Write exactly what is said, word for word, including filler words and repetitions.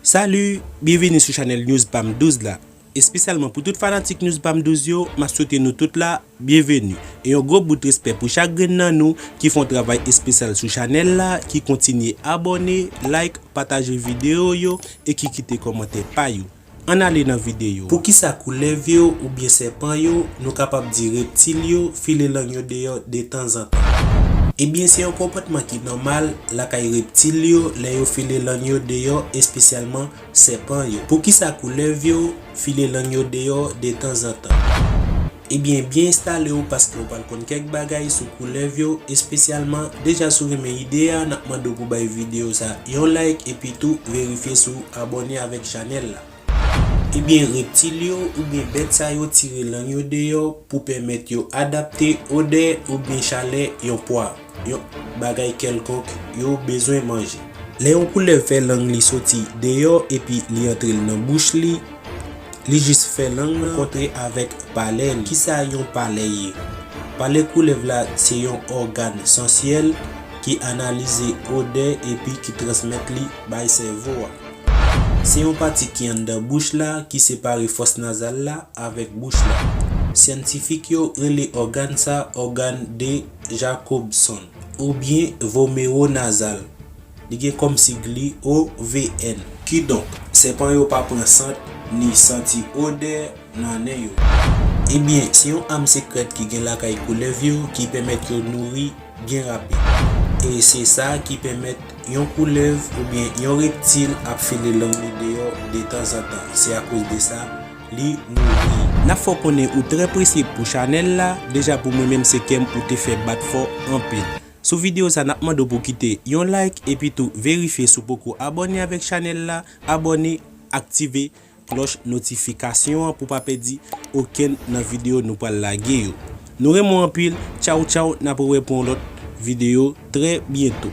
Salut, byenveni sou chanèl News Pam douz la. Espesyalman pou tout fanatik News Pam douz yo, m ap swete nou tout la byenveni. E yon gwo bout respè pou chak grenn nan nou ki fè yon travay espesyal sou chanèl la, ki kontinye abòne, like, pataje videyo yo e ki kite kòmantè pa yo. Ann ale nan videyo. Poukisa koulèv yo oubyen sèpan yo, nou kapab di reptil yo, file lang yo deyò detanzantan? Ebyen, se yon konpòtman ki nòmal lakay reptil yo lè yo file lang yo deyò, espesyalman sèpan yo. Poukisa koulèv yo file lang yo deyò detanzantan? Ebyen, byen enstale w paske w pral konn kèk bagay sou koulèv yo, espesyalman deja si w renmen ide a, n ap mande w pou bay videyo sa yon like epi tou verifye si w abòne avèk chanèl la. Ebyen, reptil yo oubyen bèt sa yo tire lang yo deyò pou pèmèt yo adapte odè oubyen chalè yon pwa, yon bagay kèlkonk yo bezwen manje. Lè yon koulèv fè lang li soti deyò epi li antre l nan bouch li, li jis fè lang nan kontre avèk palè li. Kisa yon palè ye? Palè koulèv la se yon ògàn sansyèl ki analize odè epi ki transmèt li bay sèvo a. Se yon pati ki anndan bouch la ki separe fòs nazal la avèk bouch la. Syantifik yo rele ògàn sa ògàn de Jacobson oubyen vomewo nazal. Li gen kòm sig li O V N. Kidonk, sèpan yo pa pran sant ni santi odè nan nen yo. Ebyen, se yon am sekrèt ki gen lakay koulèv yo ki pèmèt yo nouri byen rapid. E se sa ki pèmèt yon koulèv oubyen yon reptil ap file lang li deyò detanzantan. Se akoz de sa li nouri. N ap fè w konnen ou trè presye pou chanèl la, deja pou mwen menm se kè m ou te fè bat fò anpil. Sou videyo sa n ap mande w pou kite yon like epi tou verifye si w poko abòne avèk chanèl la, abòne, aktive klòch notifikasyon an pou pa pèdi okenn nan videyo nou pral lage yo. Nou renmen w anpil, tchaw tchaw, n ap rewè pou yon lòt videyo trè byento.